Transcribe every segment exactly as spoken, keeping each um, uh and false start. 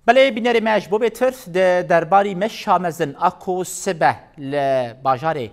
Belê, bînerê me ji bo bêtir di derbarî meşa mezin a ku sibe li bajarê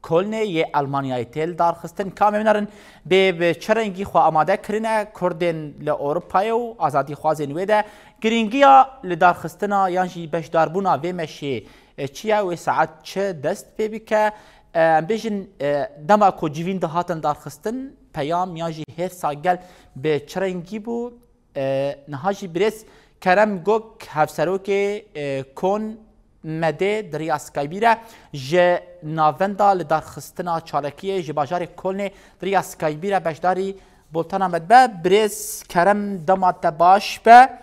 Kolnê yê Elmanyayê tê li darxistin, ka em ê binarin bê bi çi rengî xwe amade kirine, Kurdên li Ewropayê û azadîxwazên wê de girîngiya li darxistina yan jî beşdarbûna vê meşê, e, çi ye, wê saet çi dest pê bike? E, em bêjin, e, dema ku civîn dihatin darxistin, peyam yan jî hêrsa gel bi çi rengî bû? E, niha jî birêz Kerem Gok, hevserokê, e, Kon Medê di riya Skype re ji navenda li darxistina çalakiyê ji bajarê Kolnê di riya Skype re beşdarî bultena me dibe. Birêz Kerem, dema te baş be.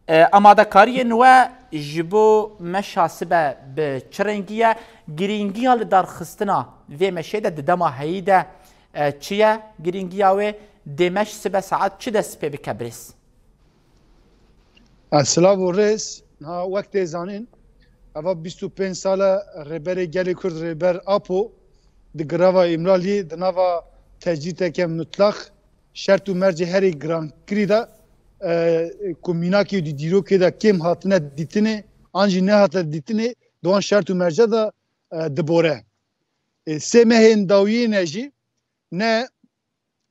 E, amadekariyên we ji bo meşa sibe bi çi rengî ye? Girîngiya li darxistina vê meşê de di dema heyî de, e, çi ye? Girîngiya wê dê meş sibe saet çi dest pê bike, birêz? E, silav û rêz. Niha wek tê zanîn, eva bîst û pênc sal e Rêberê Gelê Kurd Rêber Apo di girava Îmraliyê di nava tecrîteke mutlaq, şert û mercê herî girankirî de, e, ku mînakê di dîrokê de kêm hatine dîtinê, an jî nehate dîtinê, di wan şert û merce de, e, dibore. E, sê mehên dawiyê ne jî ne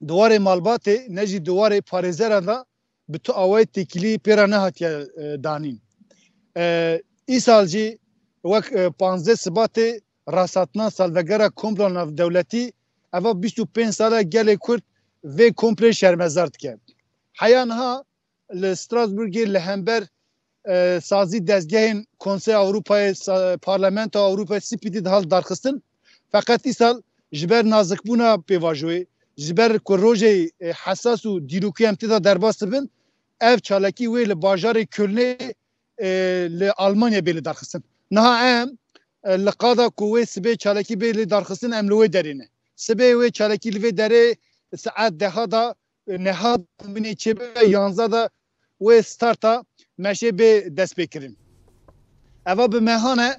di warê malbatê ne jî di warê parêzeran de bi tu awayê têkilî pê re nehatiye, e, danîn. E, îsal jî wek, e, panzdeh Sibatê rasthatina salvegera komplo navdewletî, eva bîst û pênc sal e gelê Kurd vê komplê şermezar dike. Heya niha li Strasbourgê li hember, e, sazî dezgehên Konseya Ewropayê, sa-, Parlamentoya Ewropayê, spîtî dihat darxistin. Feqet îsal ji ber nazikbûna pêvajoyê, ji ber ku rojê, e, hesas û dîrokî em tê de derbas dibin, ev çalakî wê li bajarê Kölnê, e, li Almanya bê li darxistin. Niha em, e, li qada ku wê sibê çalakî bê li darxistin, em li wê derê ne. Sibê wê çalakî li vê derê saet deha da, e, neha binê çêbibe yanzdeh da wê starta meşê bê destpêkirin. Eva bi mehan e,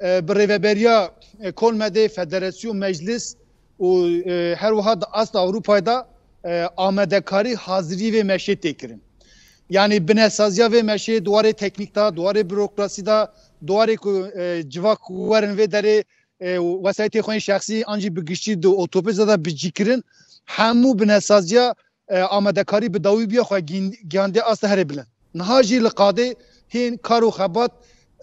e, bi rêveberiya, e, Kolmedê, Federasyon, Meclis û, e, her wiha di asta Ewropayê de, e, amadekarî, hazirî vê meşê tê kirin. Yanî binesaziya vê meşê di warê teknîk de, di warê burokrasî de, di warê ku, e, civak werin vê derê, e, wesayîtê xwe yên şexsî an jî bi giştî di otobusê de bicî kirin, hemû binesaziya, e, amadekarî bi dawî bûye xwe gîn-, gihandiye asta herê bilind. Niha jî li qadê hîn kar û xebat,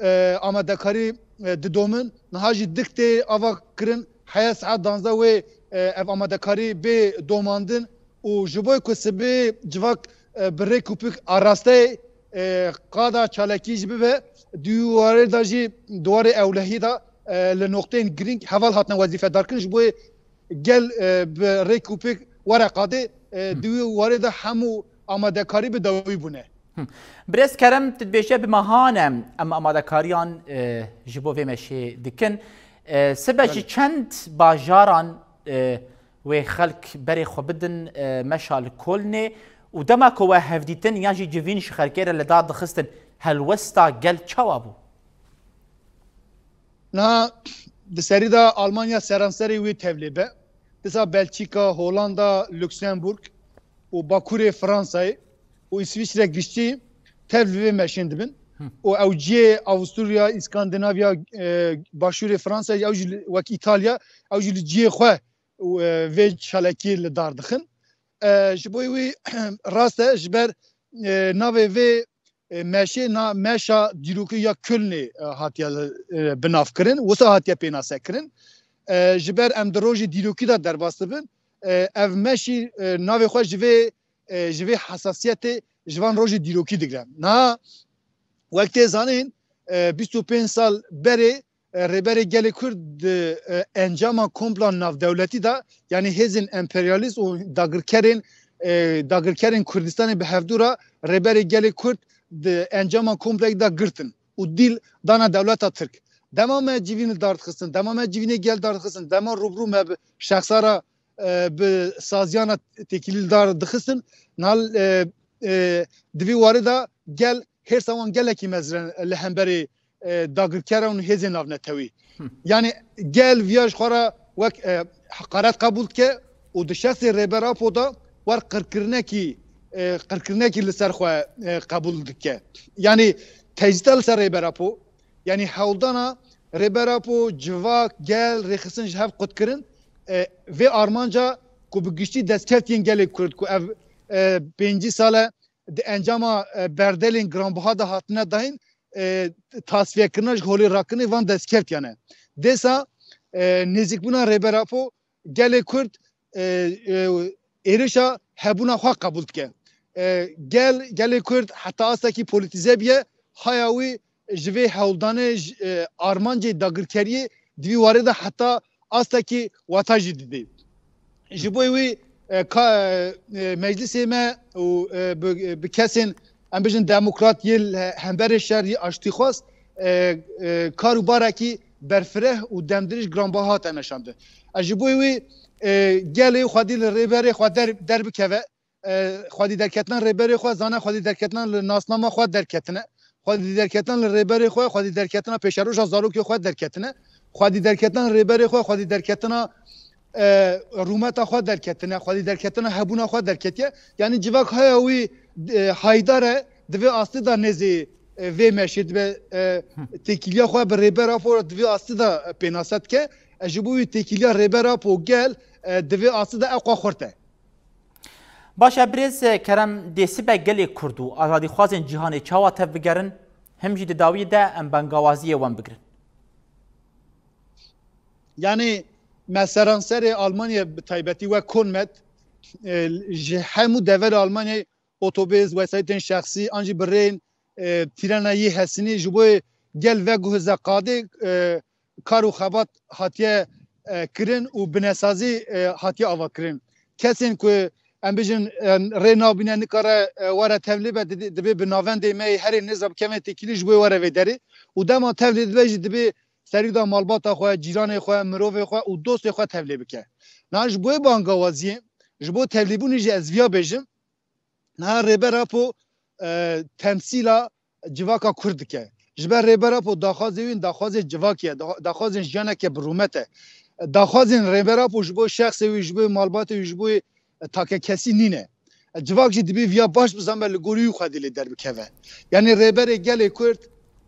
e, amadekarî, e, didomin. Niha jî dik tê ava kirin, heya saet danzdeh wê, e, ev amadekarî bê domandin û ji bo ku sibê civak, e, bi rêk û pêk arasteyê, e, qada çalakî jî bibe, di wî warê de jî di warê ewlehî de, e, li noqteyên girîng heval hatine wezîfedar kirin, ji bo gel, e, bi rêk û pêk were qadê, e, di wî warê de hemû amadekarî bi dawî bûne. Hı. Birêz Kerem, tu dibêje bi mehan e em amadekariyan, e, ji bo vê meşê dikin. E, sibe ji çend bajaran, e, wê xelk berê xwe bidin, e, meşa li Kolnê û dema ku we hevdîtin yan jî civîn ji xelkê re li dar dixistin, helwesta gel çawa bû? Niha di serî de Almanya seranserê wê tevlê be. Disa Belçîka, Holanda, Luksemburg û Bakurê Fransayê û Îsviçre giştî tev li vê meşên dibin. Hı. Û ew cihê Avusturya, Îskandinavya, e, Başûrê Fransayê, ew jî li, wek Îtalya, ew jî li cihê xwe û, e, vê çalakiyê li dar dixin. E, ji bo wî rast e, ji ber, e, navê vê, e, meşê na meşa dîrokî ya Kölnê, e, hatiye, e, binavkirin, wisa hatiye pênasekirin. E, ji ber em di rojê dîrokî de derbas dibin, e, ev meşî, e, navê xwe ji vê, e, ji vê hesasiyetê ji van rojê dîrokî digre. Niha wek tê zanîn, e, bîst û pênc sal berê, e, Rêberê Gelê Kurd di, e, encama kompla navdewletî de, yanî hêzên emperyalîst û dagirkerên, e, dagirkerên Kurdistanê bi hevdû re Rêberê Gelê Kurd di encama komplekî de girtin û dîl dana dewleta Tirk. Dema me civîn li dar dixistin, dema me civînê gel dar dixistin, dema rûbirû me bi şexsa re, e, bi saziyana têkilî li dar dixistin, nal, e, e, di vî warê de gel hêrsa wan gelekî mezin li hemberî, e, dagirkeran û hêzên navnetewî. Hı. Yanî gel viya ji xwe re wek, e, heqaret qebûl dike û di şexsê Rêber Apo de wer qirkirinekî, e, qirkirinekî li ser xwe, e, qebûl dike. Yanî tecrîta li ser Rêber Apo, yanî hewldana Rêber Apo, civak, gel, rêxistin ji hev qutkirin, e, vê armanca ku bi giştî destkeftiyên gelê Kurd ku ev, e, pêncî sal e di encama, e, berdelên giranbiha de hatine dayîn, e, tasfiyekirina ji holê rakirinê van destkeftiyan e. Dêsa, e, nêzîkbûna Rêber Apo gelê Kurd, e, e, êrişa hebûna xwe qebûl dike. E, gel, gelê Kurd heta astekî polîtîze bûye, haya wî ji vê hewldanê, ji, e, armancê dagirkeriyê di vî warê de heta astekî weta jî didê. Ji bo wî, e, ka, e, meclisê me û, e, bi, bi kesên, em bijin, demokrat yê li hemberê şer yê aştîxwaz, e, e, kar û barekî berfireh û demdirêj giranbiha hate neşandin. Ez ji bo wî, e, gelê xwedî li rêberê xwe der, derbikeve, e, xwedî derketina rêberê xwe zane, xwedî derketina li nasnama xwe derketine, xwedî derketina li rêberê xwe, xwedî derketina pêşeroja zarokê xwe derketine, xwedî derketina rêberê xwe, xwedî derketina, e, rûmeta xwe derketine, xwedî derketina hebûna xwe derketiye. Yanî civak haya wî, e, haydar e, di vê astê de nêzî, e, vê meşê dibe, e, têkiliya xwe bi Rêber Apo re di vê astê de, e, pênase dike. E, ji bo wî têkiliya Rêber Apo gel, e, di vê astê de ew xwe xurt e. Baş e, birêz Kerem, dê sibe gelê Kurd û azadîxwazên cîhanê çawa tev bigerin, him jî di dawiyê de em bangawaziyê wan bigirin? Yanî me seranserê Almanyayê bi taybetî wek Kon met, e, ji hemû deverê Almanyayê otobês, wesayîtên şexsî an jî bi rêyên, e, trêna yê hesinî ji bo gel veguhize qadê, e, kar û xebat hatiye, e, kirin û binesazî, e, hatiye avakirin. Kesên ku em bijin, e, rê nabîne, nikare, e, were tevlî be, di-, divê bi navendê me yê herê nêz re bikevin têkilî ji bo were vê derê. Û dema tevlî dibe jî divê serî de malbata xwe, cîranê xwe, mirovê xwe û dostê xwe tevlê bike. Niha ji bo bangawaziyê, ji bo tevlîbûnê jî ez viya bêjim. Niha Rêber Apo, e, temsîla civaka Kurd dike. Ji ber Rêber Apo daxwazê wî daxwazê civakê ye, da-, daxwazên jiyaneke bi rûmet e. Daxwazên Rêber Apo ji bo şexsê wî, ji bo malbatê wî, ji bo, e, takekesî nîne. E, civak jî dibê viya baş bizanbe li gorî wî xwedî lê derbikeve. Yanî rêberê gelê Kurd,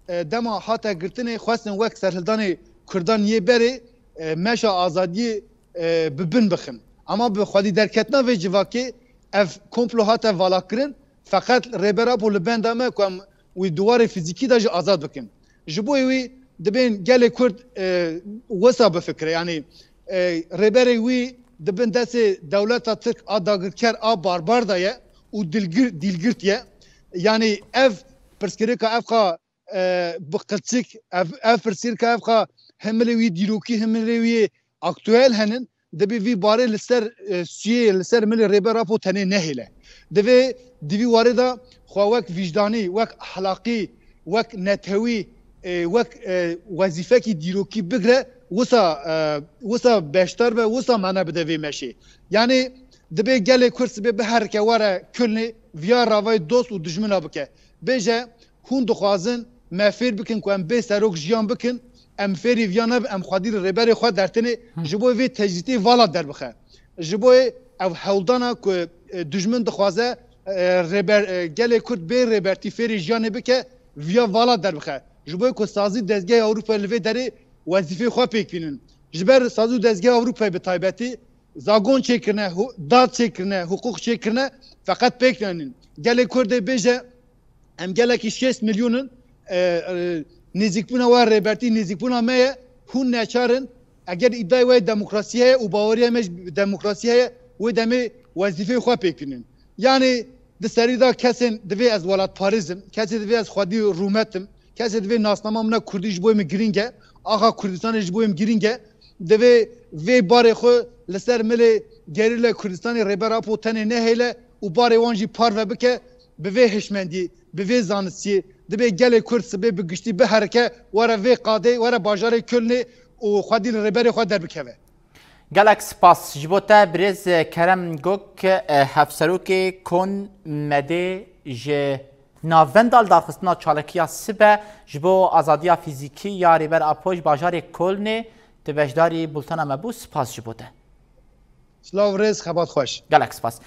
e, dema hate girtinê xwestin wek serhildanê Kurdan yê berê, e, meşa azadiyê, e, bi bin bixin. Ama bi xwedî derketina vê civakê ev komplo hate valakirin, feqet Rêber Apo li benda me ku em wî di warê fîzîkî de jî azad bikin. Ji bo wî dibên gelê Kurd, e, wisa bifikire. Yanî, e, rêberê wî di bin destê dewleta Tirk a dagirker a barbar de ye û dilgir-, dîlgirt ye. Yanî ev pirsgirêka ev qa, e, bi qilçik, ev, ev pirsgirêka ev qa hemilê wî dîrokî, hemilê wî aktuel henin, dibê vî barê li ser, e, sûyê, li ser milê Rêber Apo tenê nehêle. Divê di vî warê de xwe wek vîjdanî, wek ehlaqî, wek netewî, e, wek, e, wezîfekî dîrokî bigre, wisa, e, wisa beşdar be, wisa mane bide vê meşê. Yanî dibê gelê Kurd sibê biherike were Kölnê, viya ravayê dost û dijmina bike. Bêje, hûn dixwazin me fêr bikin ku em bê serok jiyan bikin, em fêrî viya nebin, em xwedî li rêberê xwe dertinê, ji bo vê tecrîtê vala derbixe. Ji bo ev hewldana ku, e, dijmin dixwaze, e, rêber, e, gelê Kurd bê rêbertî fêrî jiyanê bike, viya vala derbixe. Ji bo ku sazî dezgehê Ewropa li vê derê wezîfê xwe pêk bînin. Ji ber sazî û dezgehê Ewropayê bi taybetî zagon çêkirine, hu-, dad çêkirine, hiqûq çêkirine, feqet pêk naynin. Gelê Kurdê bêje, em gelekî şêst milyon in, e, e, nêzîkbûna we rêbertî, nêzîkbûna me ye, hûn neçar in. Eger îdayê we demokrasî heye û baweriya me ji demokrasî heye, wê demê wezîfeyê xwe pêk bînin. Yanî di serî de kesên divê ez welatparêz im, kesê divê ez xwedî rûmet im, kesê divê nasnama min a kurdî ji bo min girîng e, axa Kurdistanê ji bo min girîng e, divê vê barê xwe li ser milê gerîla Kurdistanê Rêber Apo tenê nehêle û barê wan jî parve bike, bi vê hişmendî, bi vê zanistiyê, dibê gelê Kurd sibê bi giştî biherike, were vê qadê, were bajarê Kölnê û xwedî li rêberê xwe derbikeve. Gelek spas ji bo te birêz Kerem Gok, e, hevserokê Kon Medê ji navenda lidarxistina çalakiya sibe ji bo azadiya fîzîkî ya Rêber Apo ji bajarê Kolnê, tu beşdarî bultena me bû. Spas ji bo te. Silav, rêz, xebat xweş. Gelek spas.